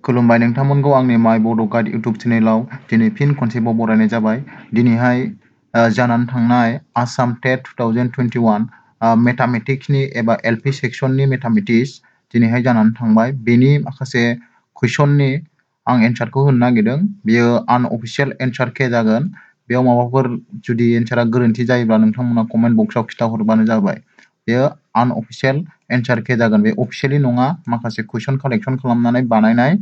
खुलुमबाय नोंथांमोनखौ आंनि माय बड' गाइड इउटुब चेनेलाव दिनै फिन खनसेबाव बरायनाय जाबाय। दिनैहाय जानानै थांनाय आसाम टेट 2021 मेथामेटिक्सनि एबा एलपि सेक्सननि मेथामेटिक्स दिनैहाय जानानै थांबाय। बेनि माखासे कुइसननि आं एन्सारखौ होनो नागिरदों। बेयो आनअफिसियेल एन्सार के जागोन। बेयाव माबाफोर जुदि एन्सारा गोरोन्थि जायोब्ला नोंथांमोना कमेन्ट बक्सआव खिन्थाहरबानो जाबाय। बेयो आनअफिसियेल एन्सार के जागोन। बे अफिसियेलि नङा, माखासे कुइसन कालेक्सन खालामनानै बानायनाय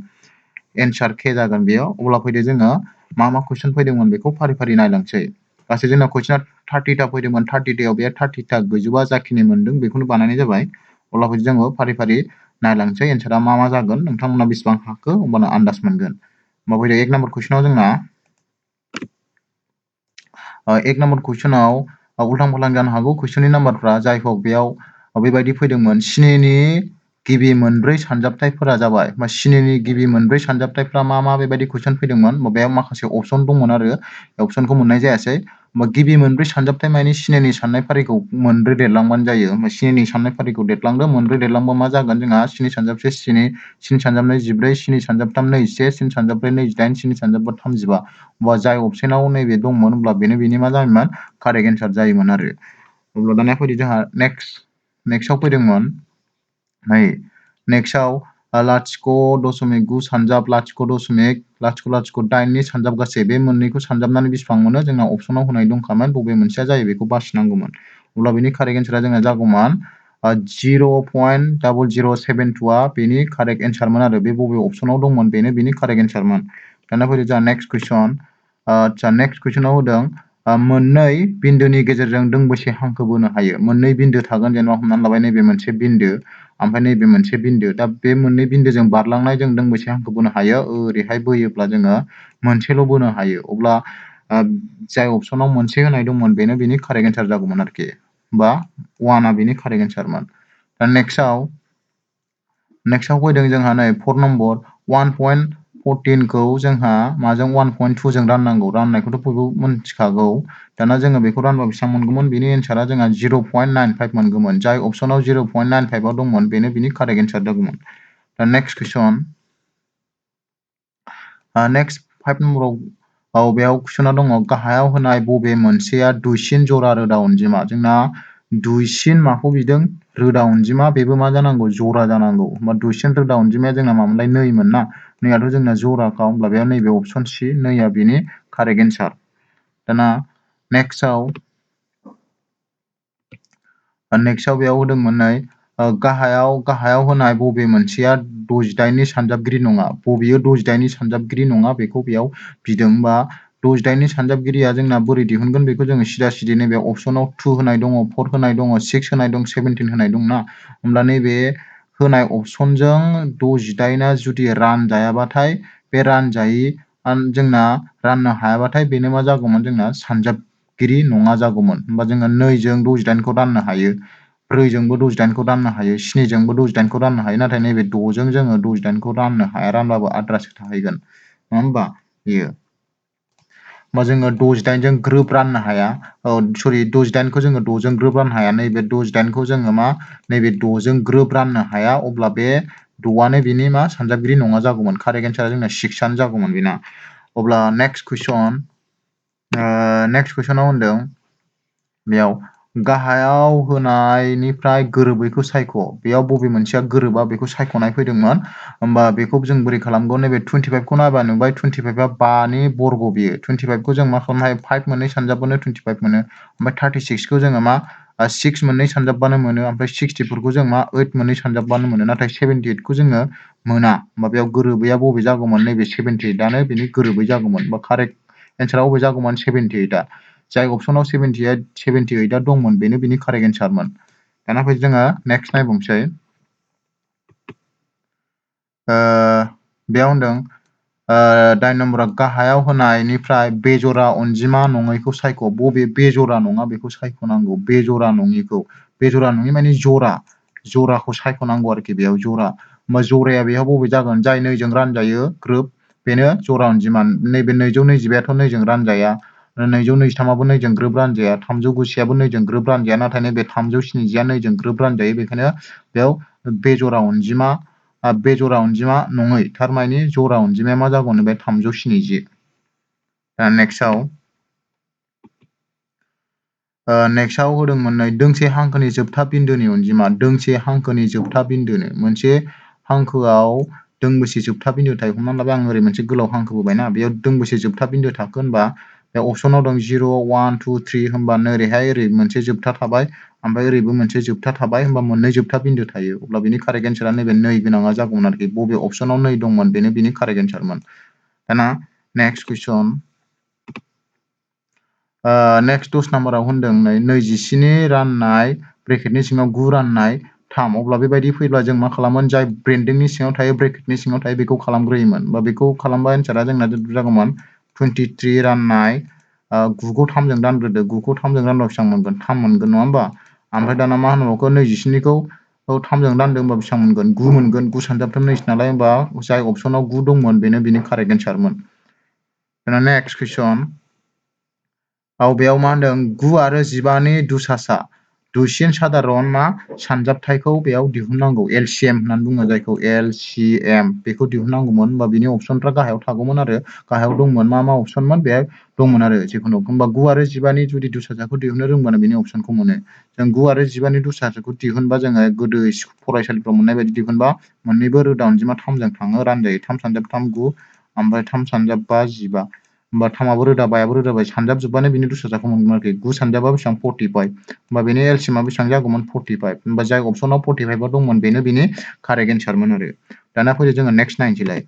एन्सार के जागोन बेयाव। अब्ला फैदो जोङो मा कुइसन फैदोंमोन बेखौ फारि फारि नायलांसै। गासै जोंना कुइसना 30टा फैदोंमोन। 30टायाव बे 30टा गैजोबा, जाखिनि मोनदों बेखौनो बानायनाय जाबाय। अब्ला फैदो जोङो फारि फारि नायलांसै एन्सारा मा जागोन, नोंथांमोना बेसेबां हाखो होमबानो आन्दाज मोनगोन। होमबा फैदो 1 नाम्बार कुइसनाव जोंना 1 नाम्बार कुइसनाव उल्थां फाल्थां जानो हागौ कुइसननि नाम्बारफ्रा, जाय हक बेयाव बेबायदि फैदोंमोन। सिनिनि गिबि मोनब्रै सानजाबथायफोरा जाबाय। सिनिनि गिबि मोनब्रै सानजाबथायफ्रा मा बेबायदि कुइसन फैदोंमोन। बेयाव माखासे अपसन दंमोन आरो अपसनखौ मोननाय जायासै। गिबि मोनब्रै सानजाबथाय मानि सिनिनि साननाय फारिखौ मोनब्रै देरलांबानो जायो। सिनिनि साननाय फारिखौ देरलांदो, मोनब्रै देरलांबा मा जागोन जोंहा सिनि सानजाबसे सिनि, सिनि सानजाबनै 14, सिनि सानजाबथाम 21, सिनि सानजाबब्रै 28, सिनि सानजाबबा 35। होमबा जाय अपसनाव नैबे दंमोन अब्ला बेनि मा जायोमोन, कारेक्ट एन्सार जायोमोन आरो। अब्ला दानिया फैदो जोंहा नेक्स्टआव फैदोंमोन। नेक्स्टआव 0.9 सानजाब 0.008 नि सानजाब गासै बे मोननैखौ सानजाबनानै बेसेबां मोनो, जोंना अपसनाव होनाय दंखामोन। बबे मोनसेया जायो बेखौ बासिनांगौमोन। अब्ला बेनि कारेक्ट एन्सारा जोंना जागौमोन 0.0072 बेनि कारेक्ट एन्सारमोन आरो। बे बबे अपसनाव दंमोन बेनो बेनि कारेक्ट एन्सारमोन। दाना फैदो जोंहा नेक्स्ट कुइसन। नेक्स्ट कुइसनाव होदों मोननै बिन्दोनि गेजेरजों दोंबेसे हांखो बोनो हायो। मोननै बिन्दो थागोन, जेनेबा हमनानै लाबाय नैबे मोनसे बिन्दो ओमफ्राय नैबे मोनसे बिन्दो। दा बे मोननै बिन्दोजों बारलांनाय जों दोंबेसे हांखो बोनो हायो। ओरैहाय बोयोब्ला जोङो मोनसेल' बोनो हायो। अब्ला जाय अपसनाव मोनसे होनाय दंमोन बेनो बेनि कारेक्ट एन्सार जागौमोन आरोखि। बा 1आ बेनि कारेक्ट एन्सारमोन। दा नेक्स्टआव फैदों जोंहा नै 4 नम्बर 1.14खौ जोंहा माजों 1.2 जों राननांगौ। राननायखौथ' बयबो मिथिखागौ। दाना जोङो बेखौ रानबा बेसेबां मोनगौमोन, बेनि एन्सारा जोंहा 0.95 मोनगौमोन। जाय अपसनाव 0.95 दंमोन बेनो बेनि कारेक्ट एन्सार जागौमोन। दा नेक्स्ट कुइसन। नेक्स्ट 5 नम्बराव बेयाव कुइसना दङ गाहायाव होनाय बबे मोनसेया दुइसिन जरा रोदा अनजिमा। जोंना दुइसिन माखौ बिदों, रोदा अनजिमा। बेबो मा जानांगौ, जरा जानांगौ। होमबा दुइसिन रोदा अनजिमाया जोंना मामोनलाय, 2 मोन ना। 2आथ' जोंना जराखा। होमब्ला बेयाव नैबे अपसन C 2आ बेनि कारेक्ट एन्सार। दाना नेक्स्टआव बेयाव होदोंमोन नै गाहायाव होनाय बबे मोनसेया 68नि सानजाबगिरि नङा। बबेयो 68नि सानजाबगिरि नङा बेखौ बेयाव बिदों। बा 68नि सानजाबगिरिया जोंना बोरै दिहुनगोन बेखौ जोङो सिदा सिदि नैबे अपसनाव 2 होनाय दङ, 4 होनाय दङ, 6 होनाय दं, 17 होनाय दं ना। होमब्ला नैबे होनाय अपसनजों 68आ जुदि रानजायाबाथाय, बे रानजायि जोंना राननो हायाबाथाय बेनो मा जागौमोन, जोंना सानजाबगिरि नङा जागौमोन। होमबा जोङो 2जों 68खौ राननो हायो, 4जोंबो 68खौ राननो हायो, 7जोंबो 68खौ राननो हायो। नाथाय नैबे 6जों जोङो 68खौ राननो हाया। रानबाबो आद्रासो थाहैगोन, नङा होमबा बेयो। होमबा जोङो 68जों ग्रोब राननो हाया। 68खौ जोङो 6जों ग्रोब राननो हाया। नैबे 68खौ जोङो नैबे 6जों ग्रोब राननो हाया। अब्ला बे 6आनो बेनि सानजाबगिरि नङा जागौमोन। कारेक्ट एन्सारा जोंना 6आनो जागौमोन बेना। अब्ला नेक्स्ट कुइसनाव होनदों बेयाव गाहायाव होनायनिफ्राय गोरोबैखौ सायख'। बेयाव बबे मोनसेया गोरोबा बेखौ सायख'नाय फैदोंमोन। होमबा बेखौ जों बोरै खालामगोन, नैबे 25खौ नायबा नुबाय 25आ 5नि बर्ग बेयो। 25खौ जों मा खालामनो हायो, 5 मोननै सानजाबबानो 25 मोनो। ओमफ्राय 36खौ जोङो 6 मोननै सानजाबबानो मोनो। ओमफ्राय 64खौ जों 8 मोननै सानजाबबानो मोनो। नाथाय 78खौ जोङो मोना। होमबा बेयाव गोरोबैया बबे जागौमोन, नैबे 78आनो बेनि गोरोबै जागौमोन। बा कारेक्ट एन्सारा बबे जागौमोन, 78आ। जाय अपसनाव 78आ दंमोन बेनो बेनि कारेक्ट एन्सारमोन। दाना फैदो जोङो नेक्स्ट नायबावनोसै। बेयाव होनदों 9 नम्बरा गाहायाव होनायनिफ्राय बेजरा अनजिमा नङैखौ सायख'। बबे बेजरा नङा बेखौ सायख'नांगौ। बेजरा नङिखौ, बेजरा नङि माने जराखौ सायख'नांगौ आरोखि। बेयाव जरा, होमबा जराया बेयाव बबे जागोन, जाय 2जों रानजायो ग्रोब बेनो जरा अनजिमा। नैबे 225आथ' 2जों रानजाया। 223आबो 2 जों ग्रोब रानजाया 390आबो 2 जों ग्रोब रानजाया नाथाय नैबे 370आ 2 जों ग्रोब रानजायो बेखायनो बेयाव बेजरा अनजिमा नङै थारमानि जरा अनजिमाया मा जागोन बे 370 दा नेक्स्टआव होदोंमोन नै दोंसे हांखोनि जोबथा बिन्दोनि अनजिमा दोंसे हांखोनि जोबथा बिन्दोनो मोनसे हांखोआव दोंबेसे जोबथा बिन्दो थायो हमना लाबाय आं ओरै मोनसे गोलाव हांखो बोबायना बेयाव दोंबेसे जोबथा बिन्दो थाखो होनबा बे अपसनाव दं 0 1 2 3 होनबा ओरैहाय ओरै मोनसे जोबथा थाबाय ओमफ्राय ओरैबो मोनसे जोबथा थाबाय होनबा मोननै जोबथा बिन्दो थायो अब्ला बिनि कारेक्ट एन्सारा नैबे नै गोनाङा जागौमोन आरोखि बबे अपसनाव नै दंमोन बेनो बिनि कारेक्ट एन्सारमोन दाना नेक्स्ट कुइसन नेक्स्ट 10 नाम्बाराव होनदों नै 27 राननाय ब्रेकेटनि सिङाव 9 राननाय 3 अब्ला बेबायदि फैब्ला जों मा खालामोन जाय ब्रेन्डिंनि सिङाव थायो ब्रेकेटनि सिङाव थायो बेखौ खालामग्रोयोमोन बा बेखौ खालामबा एन्सारा जोंना जागौमोन 23 राननाय 9 खौ 3 जों रानग्रोदो 9 खौ 3 जों रानबा बेसेबां मोनगोन 3 मोनगोन नङा होमबा ओमफ्राय दाना मा होनबावखो 27खौ 3 जों रानदों होमबा बेसेबां मोनगोन 9 मोनगोन 9 सानजाबथाम 2 नालाय होमबा जाय अपसनाव 9 दंमोन बेनो बिनि कारेक्ट एन्सारमोन दाना नेक्स्ट कुइसन बेयाव मा होनदों 9 आरो 15नि दुसासा दुइसिन सादारन मा सानजाबथायखौ बेयाव दिहुननांगौ एलसिएम होननानै बुङो जायखौ एलसिएम बेखौ दिहुननांगौमोन होमबा बिनि अपसनफ्रा गाहायाव थागौमोन आरो गाहायाव दंमोन मा अपसनमोन बेहाय दंमोन आरो जिखुनु होमबा 9 आरो 15नि जुदि दुसासाखौ दिहुननो रोंबानो बिनि अपसनखौ मोनो जों 9 आरो 15नि दुसासाखौ दिहुनबा जोङो गोदो फरायसालिफ्राव मोननाय बायदि दिहुनबा मोननैबो रोदा अनजिमा 3 जों थाङो रानजायो 3 सानजाब 3 9 ओमफ्राय 3 सानजाब 5 15 होमबा 3आबो रोदा 5आबो रोदा सानजाब जोबबानो बिनि दुसासाखौ मोनगोन आरोखि 9 सानजाबा बेसेबां 45 होमबा बेनि एलसिएमा बेसेबां जागौमोन 45 होमबा जाय अपसनाव 45 दंमोन बेनो बिनि कारेक्ट एन्सारमोन आरो दाना फैदो जोङो नेक्स्ट नायनोसैलाय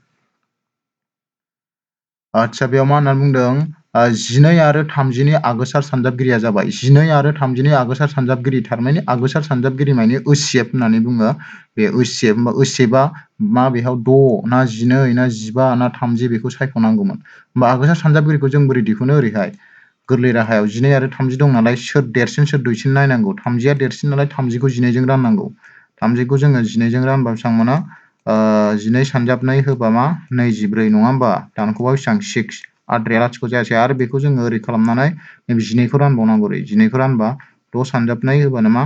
आदसा बेयाव मा होननानै बुंदों 12 आरो 30नि आगोसार सानजाबगिरिया जाबाय 12 आरो 30नि आगोसार सानजाबगिरि थारमाने आगोसार सानजाबगिरि माने ओसिएफ होननानै बुङो बे ओसिएफ होमबा ओसिएफआ मा बेयाव 6 ना 12 ना 15 ना 30 बेखौ सायख'नांगौमोन होमबा आगोसार सानजाबगिरिखौ जों बोरै दिहुनो ओरैहाय गोरलै राहायाव 12 आरो 30 दं नालाय सोर देरसिन सोर दुइसिन नायनांगौ 30आ देरसिन नालाय 30खौ 12 जों राननांगौ 30खौ जोङो 12 जों रानबा बेसेबां मोनो 12 सानजाबनै होबा मा 24 नङा होमबा दानख'बा बेसेबां 6 आद्राया लाथिख' जायासै आरो बेखौ जोङो ओरै खालामनानै नैबे 12खौ रानबावनांगौ ओरै 12खौ रानबा 6 सानजाबनै होबानो मा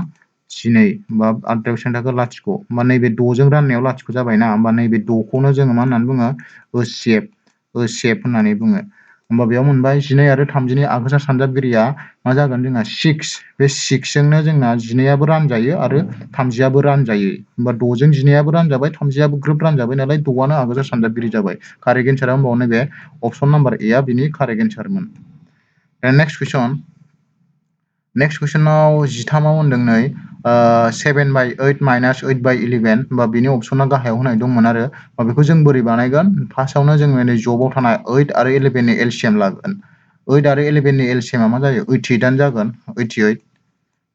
12 होमबा आद्रायाव बेसेबां थाखो लाथिख' होमबा नैबे 6 जों राननायाव लाथिख' जाबायना होमबा नैबे 6खौनो जोङो मा होननानै बुङो ओसिएफ होननानै बुङो होमबा बेयाव मोनबाय 12 आरो 30नि आगोसार सानजाबगिरिया मा जागोन जोंना 6 बे 6 जोंनो जोंना 12आबो रानजायो आरो 30आबो रानजायो होमबा 6 जों 12आबो रानजाबाय 30आबो ग्रोब रानजाबाय नालाय 6आनो आगोसार सानजाबगिरि जाबाय कारेक्ट एन्सारा होनबाव नैबे अपसन नाम्बार ए आ बिनि कारेक्ट एन्सारमोन नेक्स्ट कुइसनाव 13आव होनदों नै 7/8 माइनास 8/11 होमबा बिनि अपसना गाहायाव होनाय दंमोन आरो बेखौ जों बोरै बानायगोन फार्स्टआवनो जोङो नै जबाव थानाय 8 आरो 11 नि एलसिएम लागोन 8 आरो 11 नि एलसिएमा मा जायो 88 आनो जागोन 88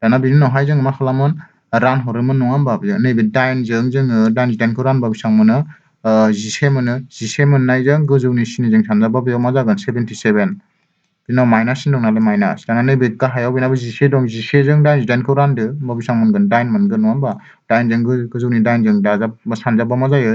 दाना बिनि उनावहाय जोङो मा खालामोन रानहरोमोन नङा होमबा नैबे 8 जों जोङो 88खौ रानबा बेसेबां मोनो 11 मोनो 11 मोननायजों गोजौनि सिनिजों सानजाबा बेयाव मा जागोन 77 बिनि उनाव माइनास सिन दं नालाय माइनास दाना नैबे गाहायाव बेनाबो 11 दं 11 जों 88खौ रानदो होमबा बेसेबां मोनगोन 8 मोनगोन नङा होमबा 8 जों गोजौनि 8 जों दाजाब सानजाबबा मा जायो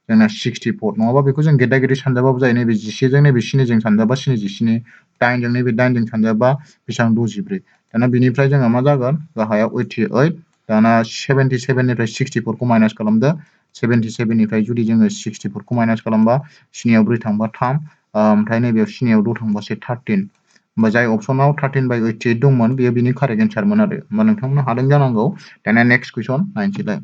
जोंना 64 नङाबा बेखौ जों गेदा गेदि सानजाबाबो जायो नैबे 11 जों नैबे सिनिजों सानजाबा 17 8 जों नैबे 8 जों सानजाबा बेसेबां 64 दाना बिनिफ्राय जोंहा मा जागोन गाहायाव 88 दाना 77 निफ्राय 64खौ माइनास खालामदो 77 निफ्राय जुदि जोङो 64खौ माइनास खालामबा सिनियाव 3 थांबा 3 ओमफ्राय नैबेयाव सिनियाव 2 थांबासो 13 होमबा जाय अपसनाव 13/88 दंमोन बेयो बिनि कारेक्ट एन्सारमोन आरो होमबा नोंथांमोना हादों जानांगौ दाना नेक्स्ट कुइसन नायनोसैलाय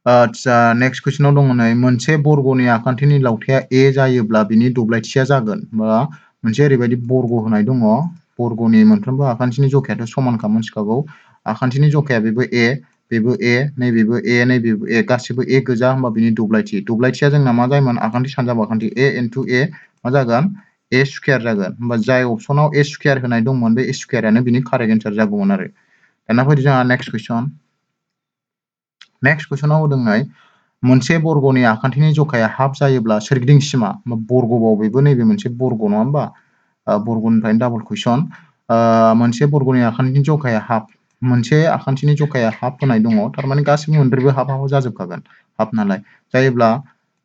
आदसा नेक्स्ट कुइसनाव दङ नै मोनसे बर्गनि आखान्थिनि लावथाया ए जायोब्ला बिनि दब्लायथिया जागोन बा मोनसे ओरैबायदि बर्ग होनाय दङ बर्गनि मोनफ्रोमबो आखान्थिनि जखायाथ' समानखा मोनथिखागौ आखान्थिनि जखाया बेबो ए नैबेबो ए नैबेबो ए गासिबो ए गोजा होमबा बिनि दब्लायथिया जोंना मा जायोमोन आखान्थि सानजाब आखान्थि ए इनटु ए मा जागोन ए स्कुयार जागोन होमबा जाय अपसनाव ए स्कुयार होनाय दंमोन बे ए स्कुयारानो बिनि कारेक्ट एन्सार जागौमोन आरो दाना फैदो जोंहा नेक्स्ट कुइसनाव होदोंनाय मोनसे बर्गनि आखान्थिनि जखाया हाफ जायोब्ला सोरगिदिं सिमा बर्गबाव बेबो नैबे मोनसे बर्ग नङा होमबा बर्गनिफ्रायनो डाबल कुइसन मोनसे बर्गनि आखान्थिनि जखाया हाफ मोनसे आखान्थिनि जखाया हाफ होनाय दङ थारमाने गासिबो मोनब्रैबो हाफ जाजोबखागोन हाफ नालाय जायोब्ला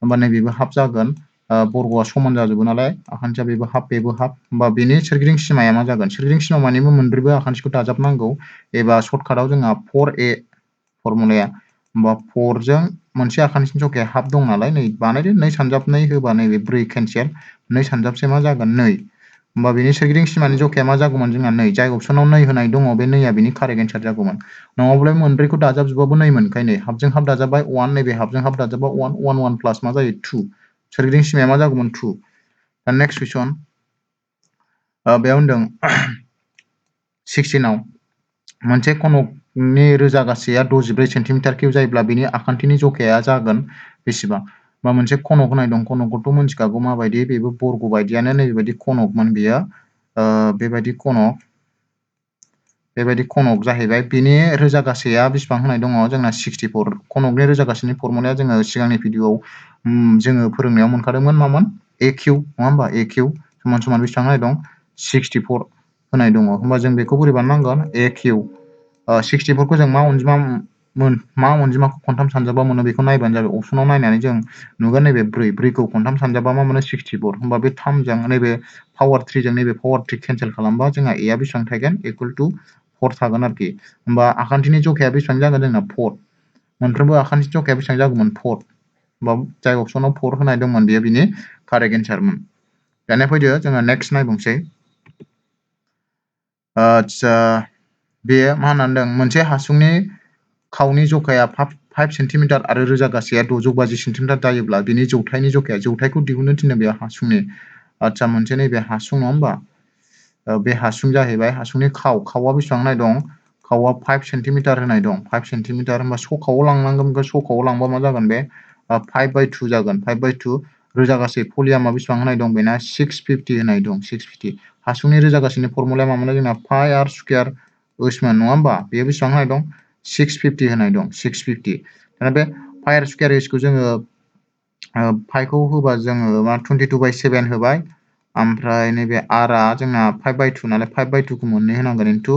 होमबा नैबेबो हाफ जागोन बर्गआ समान जाजोबो नालाय आखान्थिया बेबो हाफ होमबा बेनि सोरगिदिं सिमाया मा जागोन सोरगिदिं सिमा मानिबो मोनब्रैबो आखान्थिखौ दाजाबनांगौ एबा सर्टकाटआव जोंहा 4a फर्मुलाया होमबा 4 जों मोनसे आखान्थिनि जखाया हाफ दं नालाय नै बानायदो 2 सानजाब 2 होबा नैबे 4 केन्सेल 2 सानजाबसे मा जागोन 2 होमबा बेनि सोरगिदिं सिमानि जखाया मा जागौमोन जोंहा 2 जाय अपसनाव 2 होनाय दङ बे 2आ बेनि कारेक्ट एन्सार जागौमोन नङाब्ला मोनब्रैखौ दाजाबजोबाबो 2 मोनखाय नै हाफजों हाफ दाजाबबाय 1 नैबे हाफजों हाफ दाजाबबा 1 1 1 प्लास मा जायो 2 सोरगिदिं सिमाया मा जागौमोन 2 दा नेक्स्ट कुइसन बेयाव होनदों 16 आव मोनसे कनकनि रोजा गासैया 64 सेन्टिमिटार किउब जायोब्ला बेनि आखान्थिनि जखाया जागोन बेसेबां बा मोनसे कनक होनाय दं कनकखौथ' मोनथिखागौ माबायदि बेबो बर्ग बायदियानो नैबेबायदि कनकमोन बेयो बेबायदि कनक जाहैबाय बेनि रोजा गासैया बेसेबां होनाय दङ जोंना 64 कनकनि रोजा गासैनि फर्मुलाया जोङो सिगांनि भिडिअआव जोङो फोरोंनायाव मोनखादोंमोन मामोन a किउब नङा होमबा a किउब समान समान बेसेबां होनाय दं 64 होनाय दङ होमबा जों बेखौ बोरै बानायनांगोन a किउब 64 खौ जों मा अनजिमाखौ खनथाम सानजाबा मोनो बेखौ नायबानो जाबाय अपसनाव नायनानै जों नुगोन नैबे 4 खौ खनथाम सानजाबा मा मोनो 64 होमबा बे 3 जों नैबे पावार 3 जों नैबे पावार 3 केन्सेल खालामबा जोंहा a आ बेसेबां थागोन इकुवेल टु 4 थागोन आरोखि होमबा आखान्थिनि जखाया बेसेबां जागोन जोंना 4 मोनफ्रोमबो आखान्थिनि जखाया बेसेबां जागौमोन 4 होमबा जाय अपसनाव 4 होनाय दंमोन बेयो बिनि कारेक्ट एन्सारमोन दानिया फैदो जोङो नेक्स्ट नायबावनोसै आदसा बेयो मा होननानै दं मोनसे हासुंनि खावनि जखाया 5 सेन्टिमिटार आरो रोजा गासैया 650 सेन्टिमिटार जायोब्ला बेनि जौथाइनि जखाया जौथाइखौ दिहुननो थिनदों बे हासुंनि आदसा मोनसे नैबे हासुं नङा होमबा बे हासुं जाहैबाय हासुंनि खावआ बेसेबां होनाय दं खावआ 5 सेन्टिमिटार होनाय दं 5 सेन्टिमिटार होमबा सखाआव लांनांगोन सखाआव लांबा मा जागोन बे 5/2 जागोन 5/2 रोजा गासै भलिउमा बेसेबां होनाय दं बेना 650 होनाय दं 650 हासुंनि रोजा गासैनि फर्मुलाया मामोन जोंना पाइ आर स्कुयार ओसमोन नङा होमबा बेयो बेसेबां होनाय दं 650 होनाय दं 650 दाना बे पाइ आर स्कुयार एसखौ जोङो पाइखौ होबा जोङो मा 22/7 होबाय ओमफ्राय नैबे आरआ जोंना 5/2 नालाय 5/2 खौ मोननै होनांगोन इनटु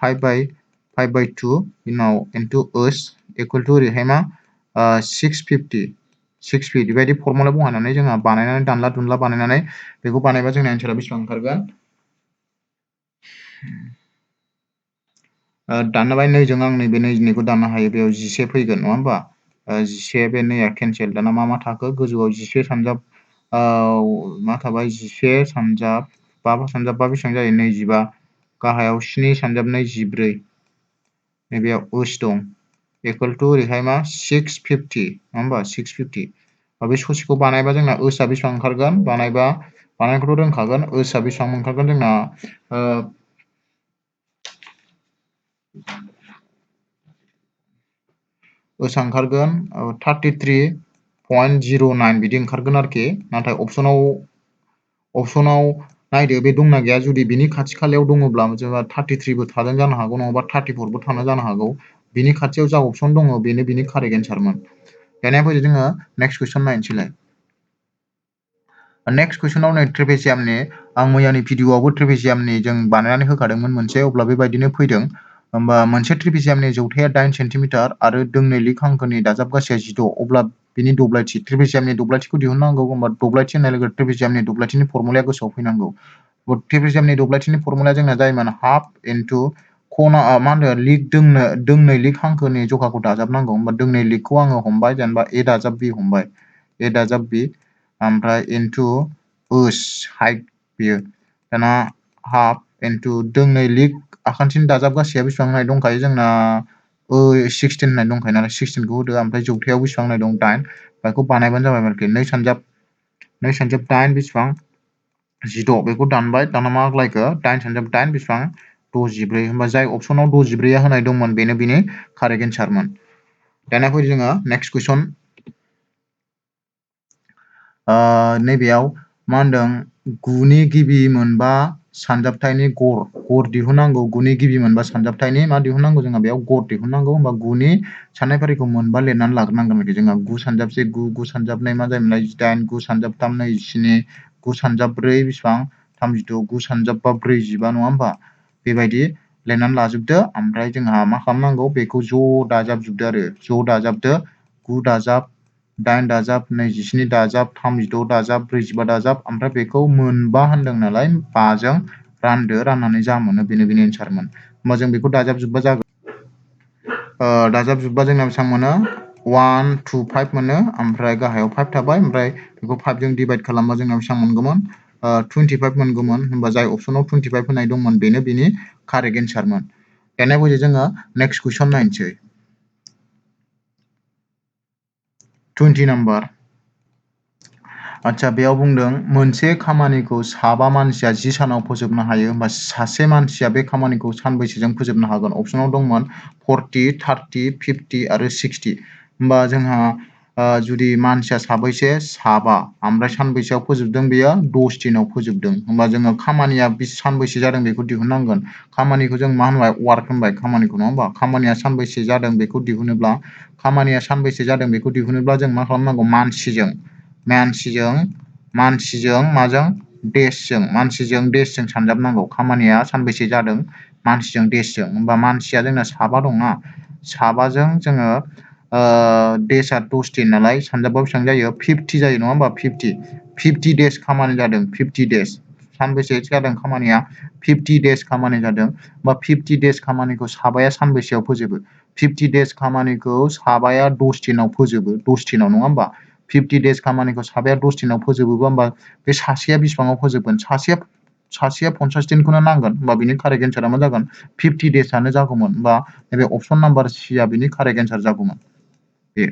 5/2 उनाव इनटु ओस इकुवेल टु ओरैहाय मा 650 बेबायदि फर्मुला बहायनानै जोंहा बानायनानै दानला दुनला बानायनानै बेखौ बानायबा जोंना एन्सारा बेसेबां ओंखारगोन दानबाय 2 जों आं नैबे 2 दाननो हायो बेयाव 11 फैगोन नङा होमबा 11 बे 2आ केन्सेल दाना मा थाखो गोजौआव 11 सानजाब मा थाबाय 11 सानजाब 5 सानजाब 5 बेसेबां जायो 25 गाहायाव 7 सानजाब 2 14 नैबेयाव ओस दं इकुवेल टु ओरैहाय मा 650 नङा होमबा 650 बे ससेखौ बानायबा जोंना ओसआ बेसेबां ओंखारगोन बानायखौथ' रोंखागोन ओसआ बेसेबां ओंखारगोन जोंना ओसआ ओंखारगोन 33.09 बिदि ओंखारगोन आरोखि नाथाय अपसनाव नायदो बे दंना गैया जुदि बिनि खाथि खालायाव दङब्ला जोंहा 33 बो थादों जानो हागौ नङाबा 34 बो थानो जानो हागौ बिनि खाथियाव जा अपसन दङ बेनो बिनि कारेक्ट एन्सारमोन दानिया फैदो जोङो नेक्स्ट कुइसन नायनोसैलाय नेक्स्ट कुइसनाव नै ट्रेपेजियामनि आं मैयानि भिडिअआवबो ट्रेपेजियामनि जों बानायनानै होखादोंमोन मोनसे अब्ला बेबायदिनो फैदों होमबा मोनसे ट्रेपेजियामनि जौथाया 8 सेन्टिमिटार आरो दोंनै लिग हांखोनि दाजाब गासैया 16 अब्ला बिनि दब्लायथि ट्रेपेजियामनि दब्लायथिखौ दिहुननांगौ होमबा दब्लायथि होननाय लोगो ट्रेपेजियामनि दब्लायथिनि फर्मुलाया गोसोआव फैनांगौ ट्रेपेजियामनि दब्लायथिनि फर्मुलाया जोंना जायोमोन हाफ इनटु मा होनो लिग दोंनै लिग हांखोनि जखाखौ दाजाबनांगौ होमबा दोंनै लिगखौ आङो हमबाय जेनेबा ए दाजाब बि हमबाय ए दाजाब बि ओमफ्राय इनटु ओस हाइट बियो दाना हाफ इनटु दोंनै लिग आखान्थिनि दाजाब गासैया बेसेबां होनाय दंखायो जोंना 16 होननाय दंखायो नालाय 16 खौ होदो ओमफ्राय जौथायाव बेसेबां होनाय दं 8 बेखौ बानायबानो जाबाय आरोखि 2 सानजाब 8 बेसेबां 16 बेखौ दानबाय दाना मा आग्लायखो 8 सानजाब 8 बेसेबां 64 होमबा जाय अपसनाव 64 आ होनाय दंमोन बेनो बिनि कारेक्ट एन्सारमोन दाना फैदो जोङो नेक्स्ट कुइसन नैबेयाव मा होनदों 9 नि गिबि मोनबा सानजाबथायनि गर दिहुननांगौ 9 नि गिबि मोनबा सानजाबथायनि मा दिहुननांगौ जोंहा बेयाव गर दिहुननांगौ होमबा 9 नि साननाय फारिखौ मोनबा लिरनानै लाग्रोनांगोन आरोखि जोंहा 9 सानजाब 1 9 सानजाब 2 मा जायोमोनलाय 18 9 सानजाब 3 27 9 सानजाब 4 बेसेबां 36 9 सानजाब 5 45 नङा होमबा बेबायदि लिरनानै लाजोबदो ओमफ्राय जोंहा मा खालामनांगौ बेखौ ज' दाजाबजोबदो आरो ज' दाजाबदो 9 दाजाब 8 दाजाब 27 दाजाब 36 दाजाब 45 दाजाब ओमफ्राय बेखौ मोनबा होनदों नालाय 5 जों रानदो राननानै जा मोनो बेनि एन्सारमोन होमबा जों बेखौ दाजाबजोबबा जागोन दाजाबजोबबा जोंना बेसेबां मोनो 1 2 5 मोनो ओमफ्राय गाहायाव 5 थाबाय ओमफ्राय बेखौ 5 जों डिभाइड खालामबा जोंना बेसेबां मोनगौमोन 25 मोनगौमोन होमबा जाय अपसनाव 25 होनाय दंमोन बेनो बेनि कारेक्ट एन्सारमोन दानिया फैदो जोङो नेक्स्ट कुइसन नायनोसै 20 नाम्बार आच्छा बेयाव बुंदों मोनसे खामानिखौ साबा मानसिया 10 सानाव फोजोबनो हायो होमबा सासे मानसिया बे खामानिखौ सानबैसेजों फोजोबनो हागोन अपसनाव दंमोन 40 30 50 आरो 60 होमबा जोंहा जुदि मानसिया साबैसे साबा ओमफ्राय सानबैसेयाव फोजोबदों बेयो 10 दिनाव फोजोबदों होमबा जोङो खामानिया सानबैसे जादों बेखौ दिहुननांगोन खामानिखौ जों मा होनबाय वार्क होनबाय खामानिखौ नङा होमबा खामानिया सानबैसे जादों बेखौ दिहुनोब्ला खामानिया सानबैसे जादों बेखौ दिहुनोब्ला जों मा खालामनांगौ मानसिजों माजों मानसिजों देशजों सानजाबनांगौ खामानिया सानबैसे जादों मानसिजों देशजों होमबा मानसिया जोंना साबा दंना साबाजों जोङो देशआ 10 दिन नालाय सानजाबा बेसेबां जायो 50 जायो नङा होमबा 50 डेज खामानि जादों 50 डेज सानबैसे जादों खामानिया 50 डेज खामानि जादों बा 50 डेज खामानिखौ साबाया सानबैसेयाव फोजोबो 50 डेज खामानिखौ साबाया 10 दिनाव फोजोबो 10 दिनाव नङा होमबा 50 डेज खामानिखौ साबाया 10 दिनाव फोजोबोबा होमबा बे सासेया बेसेबाङाव फोजोबगोन सासेया 50 दिनखौनो नांगोन होमबा बिनि कारेक्ट एन्सारा मा जागोन 50 डेजआनो जागौमोन होमबा नैबे अपसन नाम्बार सिआ बिनि कारेक्ट एन्सार जागौमोन बे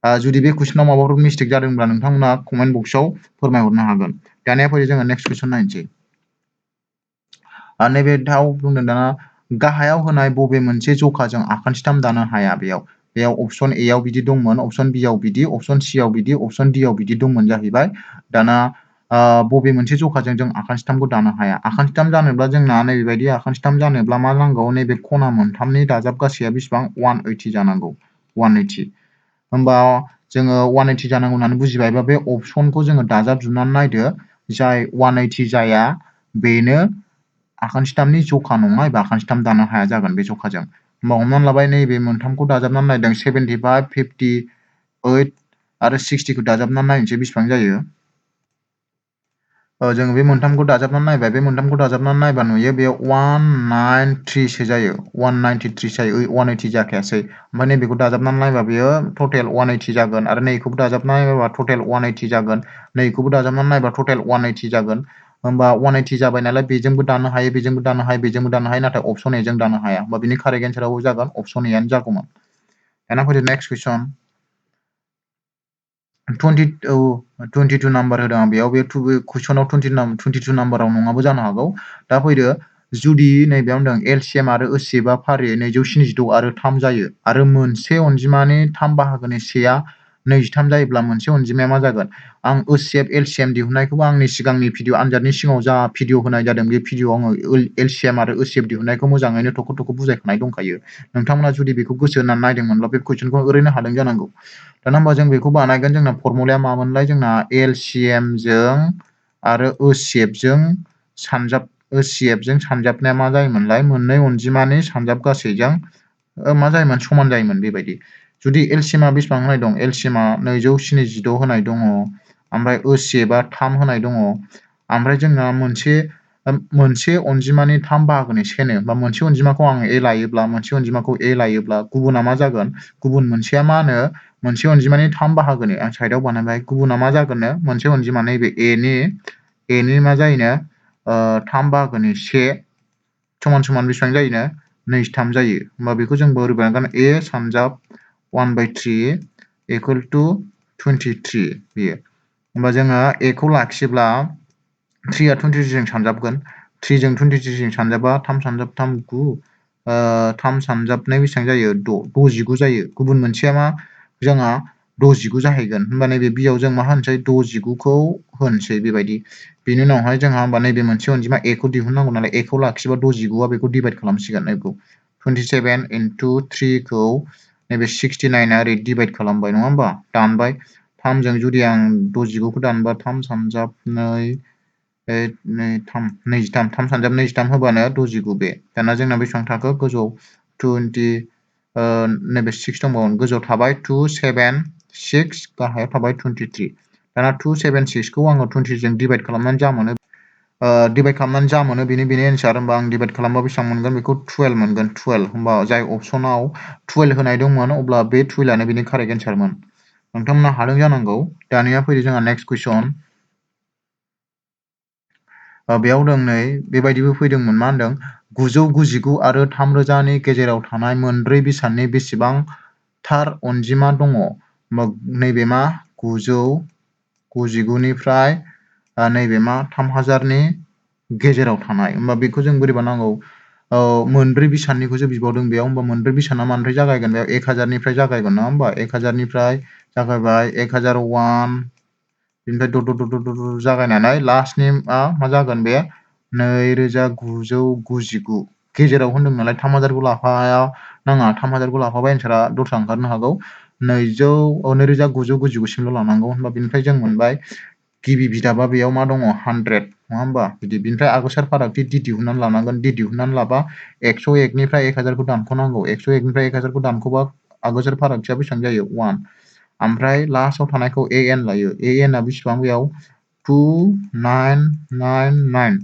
जुदि बे कुइसनाव माबाफोर मिस्टेक जादोंब्ला नोंथांमोना कमेन्ट बक्सआव फोरमायहरनो हागोन दानिया फैदो जोङो नेक्स्ट कुइसन नायनोसै नैबे दाउ बुंदों दाना गाहायाव होनाय बबे मोनसे जखाजों आखान्थिथाम दानो हाया बेयाव अपसन ए आव बिदि दंमोन अपसन बि आव बिदि अपसन सि आव बिदि अपसन डि आव बिदि दंमोन जाहैबाय दाना बबे मोनसे जखाजों जों आखान्थिथामखौ दानो हाया आखान्थिथाम जानोब्ला जोंना नैबेबायदि आखान्थिथाम जानोब्ला मा नांगौ नैबे खना मोनथामनि दाजाब गासैया बेसेबां 180 जानांगौ 180 होमबा जोङो 180 जानांगौ होननानै बुजिबायबा बे अपसनखौ जोङो दाजाबजुबनानै नायदो जाय 180 जाया बेनो आखान्थिथामनि जखा नङा एबा आखान्थिथाम दानो हाया जागोन बे जखाजों होमबा हमनानै लाबाय नैबे मोनथामखौ दाजाबनानै नायदों 75 58 आरो 60 खौ दाजाबनानै नायनोसै बेसेबां जायो जोङो बे मोनथामखौ दाजाबनानै नायबाय बे मोनथामखौ दाजाबनानै नायबा नुयो बेयाव 193 सो जायो 193 जायो 180 जाखायासै ओमफ्राय नैबेखौ दाजाबनानै नायबा बेयो टटेल 180 जागोन आरो नैखौबो दाजाबनानै नायबा टटेल 180 जागोन नैखौबो दाजाबनानै नायबा टटेल 180 जागोन होमबा 180 जाबाय नालाय बेजोंबो दानो हायो बेजोंबो दानो हायो बेजोंबो दानो हायो नाथाय अपसन ए जों दानो हाया होमबा बिनि कारेक्ट एन्साराबो जागोन अपसन ए आनो जागौमोन दाना फैदो नेक्स्ट कुइसन 22 नाम्बार होदों आं बेयाव बे कुइसनाव 22 नाम्बाराव नङाबो जानो हागौ दा फैदो जुदि नैबेयाव होनदों एलसिएम आरो ओसिएफआ फारियै 276 आरो 3 जायो आरो मोनसे अनजिमानि 3 बाहागोनि सेआ 23 जायोब्ला मोनसे अनजिमाया मा जागोन आं ओसिएफ एलसिएम दिहुननायखौबो आंनि सिगांनि भिडिअ आनजादनि सिगाङाव जा भिडिअ होनाय जादों बे भिडिअआव आङो एलसिएम आरो ओसिएफ दिहुननायखौ मोजाङैनो थख' थख' बुजायखानाय दंखायो नोंथांमोना जुदि बेखौ गोसो होनानै नायदोंमोनब्ला बे कुइसनखौ ओरैनो हादों जानांगौ दाना होमबा जों बेखौ बानायगोन जोंना फर्मुलाया मामोनलाय जोंना एलसिएमजों आरो ओसिएफजों सानजाबनाया मा जायोमोनलाय मोननै अनजिमानि सानजाब गासैजों मा जायोमोन समान जायोमोन बेबायदि जुदि एलसिएमआ बेसेबां होनाय दं एलसिएमआ 276 होनाय दङ ओमफ्राय ओसिएफआ 3 होनाय दङ ओमफ्राय जोंना मोनसे अनजिमानि 3 बाहागोनि सेनो बा मोनसे अनजिमाखौ आं ए लायोब्ला मोनसे अनजिमाखौ ए लायोब्ला गुबुना मा जागोन गुबुन मोनसेया मा होनो मोनसे अनजिमानि 3 बाहागोनि आं साइडआव बानायबाय गुबुना मा जागोननो मोनसे अनजिमा नैबे एनि मा जायोनो 3 बाहागोनि से समान समान बेसेबां जायोनो 23 जायो होमबा बेखौ जों बोरै बानायगोन ए सानजाब 1/3 इकुवेल टु 23 बेयो होमबा जोङो ए खौ लाखियोब्ला 3 आ 23 जों सानजाबगोन 3 जों 23 जों सानजाबा 3 सानजाब 3 9 3 सानजाबनाय बेसेबां जायो 69 जायो गुबुन मोनसेया मा जोंहा 69 जाहैगोन होमबा नैबे बियाव जों मा होनसै 69खौ होनसै बेबायदि बेनि उनावहाय जोंहा होमबा नैबे मोनसे अनजिमा ए खौ दिहुननांगौ नालाय ए खौ लाखियोबा 69आ बेखौ डिभाइड खालामसिगोन नैबेखौ 27 into 3 खौ नैबे 69 आ ओरै डिभाइड खालामबाय नङा होमबा दानबाय 3 जों जुदि आं 69 खौ दानबा 3 सानजाब 3 सानजाब 23 होबानो 69 बे दाना जोंना बेसेबां थाखो गोजौआव 20 नैबे 6 दंबावो गोजौआव थाबाय 2 7 6 गाहायाव थाबाय 23 दाना 276 खौ आङो 23 जों डिभाइड खालामनानै जा मोनो बेनि एन्सार होमबा आं डिभाइड खालामबा बेसेबां मोनगोन बेखौ 12 मोनगोन 12 होमबा जाय अपसनाव 12 होनाय दंमोन अब्ला बे 12 आनो बेनि कारेक्ट एन्सारमोन नोंथांमोना हादों जानांगौ दानिया फैदो जोंहा नेक्स्ट कुइसन बेयाव दं नै बेबायदिबो फैदोंमोन मा होनदों 999 आरो 3000 नि गेजेराव थानाय मोनब्रै बेसादनि बेसेबां थार अनजिमा दङ नैबे मा 999 निफ्राय नैबे मा 3000 नि गेजेराव थानाय होमबा बेखौ जों बोरै बानांगौ मोनब्रै बेसादनिखौसो बिबावदों बेयाव होमबा मोनब्रै बेसादा मानिफ्राय जागायगोन बेयाव 1000 निफ्राय जागायगोन नङा होमबा 1000 निफ्राय जागायबाय 1001 बिनिफ्राय जागायनानै लास्टनि मा जागोन बे 2999 गेजेराव होनदों नालाय 3000 खौ लाफाया नाङा 3000 खौ लाफाबा एन्सारा दस्रा ओंखारनो हागौ 2999 सिमल' लानांगौ होनबा बेनिफ्राय जों मोनबाय गिबि बिदाबा बेयाव मा दङ 100 नङा होमबा बिदि बिनिफ्राय आगोसार फारागथि d दिहुननानै लानांगोन d दिहुननानै लाबा 101 निफ्राय 1000 खौ दानख'नांगौ 101 निफ्राय 1000 खौ दानख'बा आगोसार फारागथिया बेसेबां जायो 1 ओमफ्राय लास्टआव थानायखौ an लायो an आ बेसेबां बेयाव 2999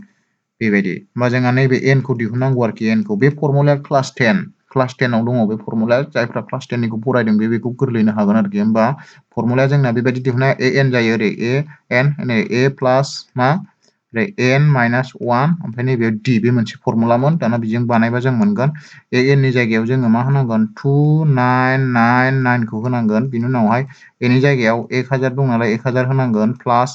बेबायदि होमबा जोंहा नैबे n खौ दिहुननांगौ आरोखि n खौ बे फर्मुलाया क्लास 10 आव दङ बे फर्मुलाया जायफ्रा क्लास 10 निखौ फरायदों बेखौ गोरलैनो हागोन आरोखि होमबा फर्मुलाया जोंना बेबायदि दिहुननाया an जायो ओरै an नै a प्लास मा ओरै n माइनास 1 ओमफ्राय नैबे d बे मोनसे फर्मुलामोन दाना बेजों बानायबा जों मोनगोन an नि जायगायाव जोङो मा होनांगोन 2999 खौ होनांगोन बिनि उनावहाय a नि जायगायाव 1000 दं नालाय 1000 होनांगोन प्लास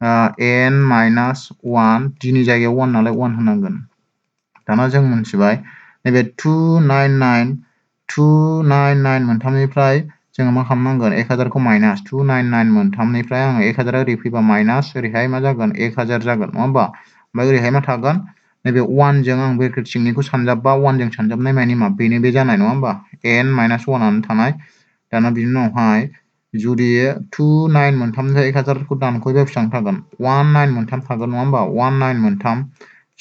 n माइनास 1 d नि जायगायाव 1 नालाय 1 होनांगोन दाना जों मोनथिबाय नैबे 299 मोनथामनिफ्राय जोङो मा खालामनांगोन 1000 खौ माइनास 299 मोनथामनिफ्राय आङो 1000 ओरै फैबा माइनास ओरैहाय मा जागोन 1000 जागोन नङा होमबा ओमफ्राय ओरैहाय मा थागोन नैबे 1 जों आं ब्रेकेट सिंनिखौ सानजाबबा 1 जों सानजाबनाय मानि मा बेनो बे जानाय नङा होमबा n माइनास 1 आनो थानाय दाना बिनि उनावहाय जुदि 29 मोनथामनिफ्राय 1000 खौ दानख'योबा बेसेबां थागोन 19 मोनथाम थागोन नङा होमबा 19 मोनथाम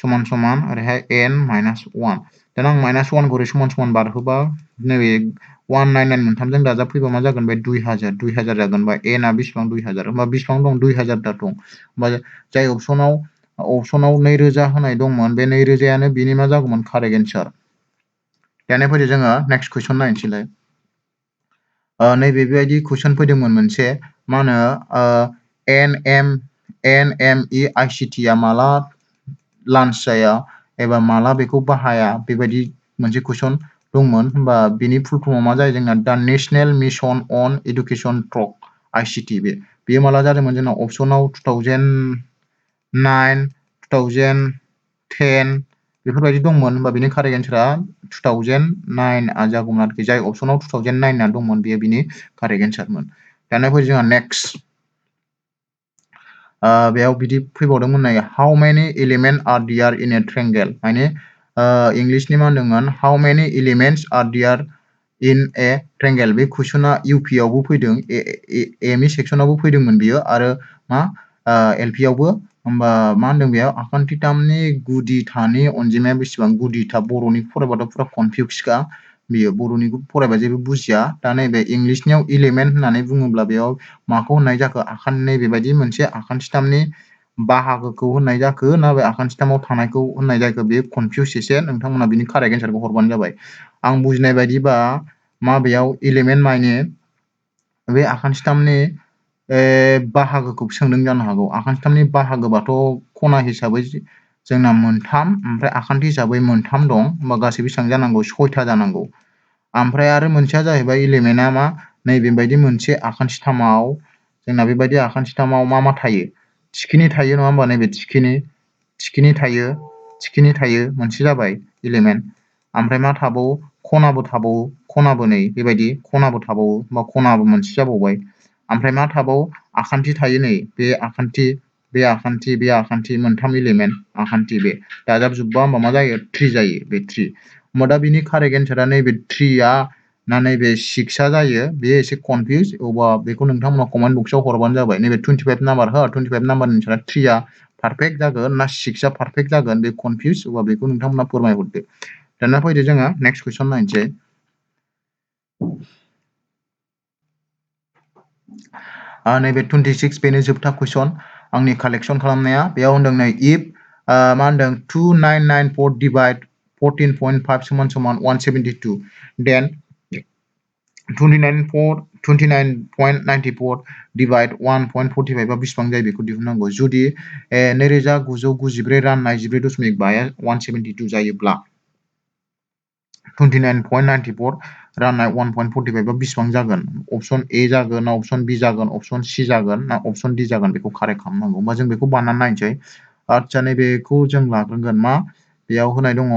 समान समान ओरैहाय n माइनास 1 दाना आं माइनास 1 खौ ओरै समान समान बारहोबा नैबे 199 मोनथामजों दाजाबफैबा मा जागोन बे 2000 जागोन बा n आ बेसेबां 2000 होमबा बेसेबां दं 2000 दा दं होमबा जाय अपसनाव 2000 होनाय दंमोन बे 2000 आनो बिनि मा जागौमोन कारेक्ट एन्सार दानिया फैदो जोङो नेक्स्ट कुइसन नायनोसैलाय नैबे बेबायदि कुइसन फैदोंमोन मोनसे मा होनो NMEICT आ माला लान्च जाया एबा माला बेखौ बाहाया बेबायदि मोनसे कुइसन दंमोन होमबा बेनि फुल फर्मआ मा जायो जोंना दा national mission on education through ICT बेयो माला जादोंमोन जोंना अपसनाव 2009 2010 बेफोरबायदि दंमोन होमबा बेनि कारेक्ट एन्सारा 2009 आ जागौमोन आरोखि जाय अपसनाव 2009 आ दंमोन बेयो बिनि कारेक्ट एन्सारमोन दानिया फैयो जोंहा नेक्स्ट बेयाव बिदि फैबावदोंमोन नाय how many element are there in a triangle माने इंलिशनि मा होनदोंमोन how many elements are there in a triangle बे कुइसना UP आवबो फैदों एम इ सेक्सनावबो फैदोंमोन बियो आरो मा LP आवबो होमबा मा होनदों बेयाव आखान्थिथामनि गुदि थानि अनजिमाया बेसेबां गुदि था बर'नि फरायबाथ' पुरा कनफिउसखा बियो बर'निखौ फरायबा जेबो बुजिया दा नैबे इंलिशनियाव एलिमेन्ट होननानै बुङोब्ला बेयाव माखौ होननाय जाखो नैबेबायदि मोनसे आखान्थिथामनि बाहागोखौ होननाय जाखो ना बे आखान्थिथामाव थानायखौ होननाय जाखो बे कनफिउस एसे नोंथांमोना बिनि कारेक्ट एन्सारखौ हरबानो जाबाय आं बुजिनाय बायदिबा माबेयाव एलिमेन्ट माने बे आखान्थिथामनि बाहागोखौ सोंदों जानो हागौ आखान्थिथामनि बाहागोबाथ' खना हिसाबै जोंना मोनथाम ओमफ्राय आखान्थि हिसाबै मोनथाम दं होमबा गासै बेसेबां जानांगौ 6था जानांगौ ओमफ्राय आरो मोनसेया जाहैबाय एलिमेन्टआ मा नैबेबायदि मोनसे आखान्थिथामाव जोंना बेबायदि आखान्थिथामाव मा थायो थिखिनि थायो नङा होमबा नैबे थिखिनि थायो मोनसे जाबाय एलिमेन्ट ओमफ्राय मा थाबावो खनाबो नै बेबायदि खनाबो थाबावो होमबा खनाबो मोनसे जाबावबाय ओमफ्राय मा थाबावो आखान्थि थायो नै बे आखान्थि मोनथाम एलिमेन्ट आखान्थि बे दाजाबजोबबा होमबा मा जायो 3 जायो बे 3 होमबा दा बिनि कारेक्ट एन्सारा नैबे 3आ ना नैबे 6आ जायो बेयो एसे कनफिउस अबा बेखौ नोंथांमोना कमेन्ट बक्सआव हरबानो जाबाय नैबे 25 नाम्बार 25 नाम्बारनि एन्सारा 3आ पारफेक्ट जागोन ना 6आ पारफेक्ट जागोन बे कनफिउस अबा बेखौ नोंथांमोना फोरमायहरदो दाना फैदो जोङो नेक्स्ट कुइसन नायनोसै नैबे 26 बेनो जोबथा कुइसन आंनि कालेक्सन खालामनाया बेयाव होनदों नै if मा होनदों 2994 डिभाइड 14.5 समान 172 then 29.94 डिभाइड 1.45 आ बेसेबां जायो बेखौ दिहुननांगौ जुदि 2994 राननाय 14.5 172 जायोब्ला 29.94 राननाय 1.45 आ बेसेबां जागोन अपशन ए जागोन ना अपशन बी जागोन अपशन सी जागोन ना अपशन डी जागोन बेखौ कारेक्ट खालामनांगौ होमबा जों बेखौ बानायनानै नायनोसै आच्चा नैबेखौ जों लाग्रोगोन मा बेयाव होनाय दङ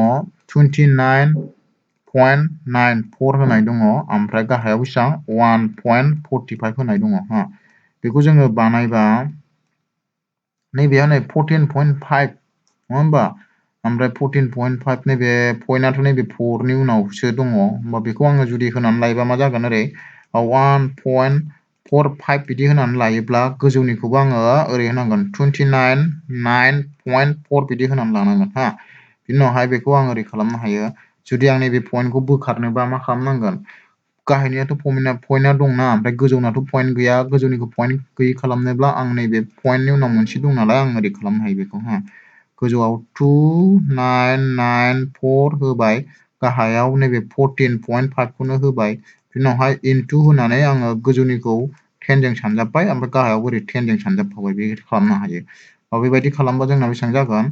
29.94 होनाय दङ ओमफ्राय गाहायाव बेसेबां 1.45 होनाय दङ हा बेखौ जोङो बानायबा नैबेयाव नै 14.5 नङा होमबा ओमफ्राय 14.5 नैबे पइन्टआथ' नैबे 4 नि उनावसो दङ होमबा बेखौ आङो जुदि होनानै लायोबा मा जागोन ओरै 1.45 बिदि होनानै लायोब्ला गोजौनिखौबो आङो ओरै होनांगोन 29.4 बिदि होनानै लानांगोन हा बिनि उनावहाय बेखौ आं ओरै खालामनो हायो जुदि आं नैबे पइन्टखौ बोखारनोबा मा खालामनांगोन गाहायनियाथ' पइन्टआ दंना ओमफ्राय गोजौनाथ' पइन्ट गैया गोजौनिखौ पइन्ट गैयै खालामनोब्ला आं नैबे पइन्टनि उनाव मोनसे दं नालाय आं ओरै खालामनो हायो बेखौ हा गोजौआव 2994 होबाय गाहायाव नैबे 14.5 खौनो होबाय बिनि उनावहाय इनटु होनानै आङो गोजौनिखौ 10 जों सानजाबबाय ओमफ्राय गाहायावबो ओरै 10 जों सानजाबफाबाय बेबायदि खालामनो हायो बेबायदि खालामबा जोंना बेसेबां जागोन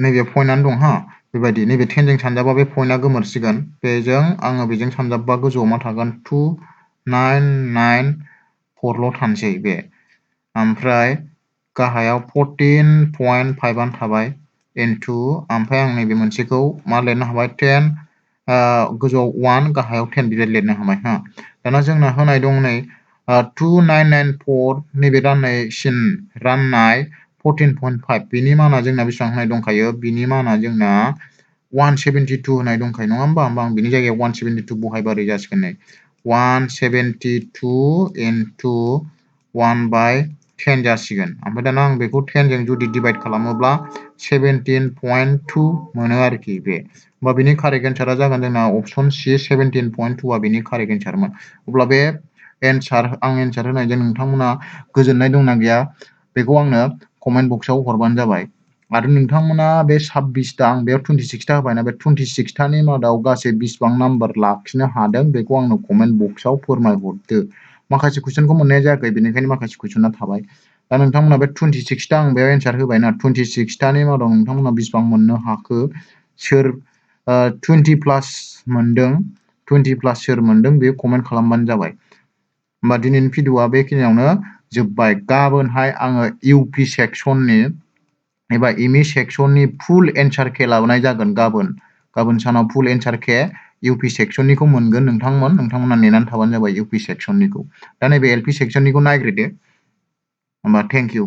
नैबे पइन्टआनो दं हा बेबायदि नैबे 10 जों सानजाबा बे पइन्टआ गोमोरसिगोन बेजों आङो बेजों सानजाबबा गोजौआव मा थागोन 2994 ल' थानोसै बे ओमफ्राय गाहायाव 14.5 आनो थाबाय इनटु ओमफ्राय आं नैबे मोनसेखौ मा लिरनो हाबाय 10 गोजौआव 1 गाहायाव 10 बिदि लिरनो हाबाय हा दाना जोंना होनाय दं नै 2994 नैबे राननाय 14.5 बिनि माना जोंना बेसेबां होनाय दंखायो बिनि माना जोंना 172 होनाय दंखायो नङा होमबा आं बिनि जायगायाव 172 बहायबा ओरै जासिगोन नै 172 इनटु 1/10 जासिगोन ओमफ्राय दाना आं बेखौ 10 जों जुदि डिभाइड खालामोब्ला 17.2 मोनो आरोखि बे होमबा बिनि कारेक्ट एन्सारा जागोन जोंना अपशन सी 17.2 आ बिनि कारेक्ट एन्सारमोन अब्ला बे आं एन्सार होनायजों नोंथांमोना गोजोननाय दंना गैया बेखौ आंनो कमेन्ट बक्सआव हरबानो जाबाय आरो नोंथांमोना बे 26 आं बेयाव 26 था होबायना बे 26 थानि मादाव गासै बेसेबां नाम्बार लाखिनो हादों बेखौ आंनो कमेन्ट बक्सआव फोरमायहरदो माखासे कुइसनखौ मोननाय जायाखै बेनिखायनो माखासे कुइसना थाबाय दा नोंथांमोना बे 26 था आं बेयाव एन्सार होबायना 26 थानि मादाव नोंथांमोना बेसेबां मोननो हाखो सोर 20 प्लास मोनदों 20 प्लास सोर मोनदों बेयो कमेन्ट खालामबानो जाबाय होमबा दिनैनि भिडिअआ बेखिनियावनो जोब्बाय गाबोनहाय आङो इउपि सेक्सननि एबा एमइ सेक्सननि फुल एन्सार के लाबोनाय जागोन गाबोन सानाव फुल एन्सार के इउपि सेक्सननिखौ मोनगोन नोंथांमोना नेनानै थाबानो जाबाय इउपि सेक्सननिखौ दा नैबे एलपि सेक्सननिखौ नायग्रोदो होमबा थेंक इउ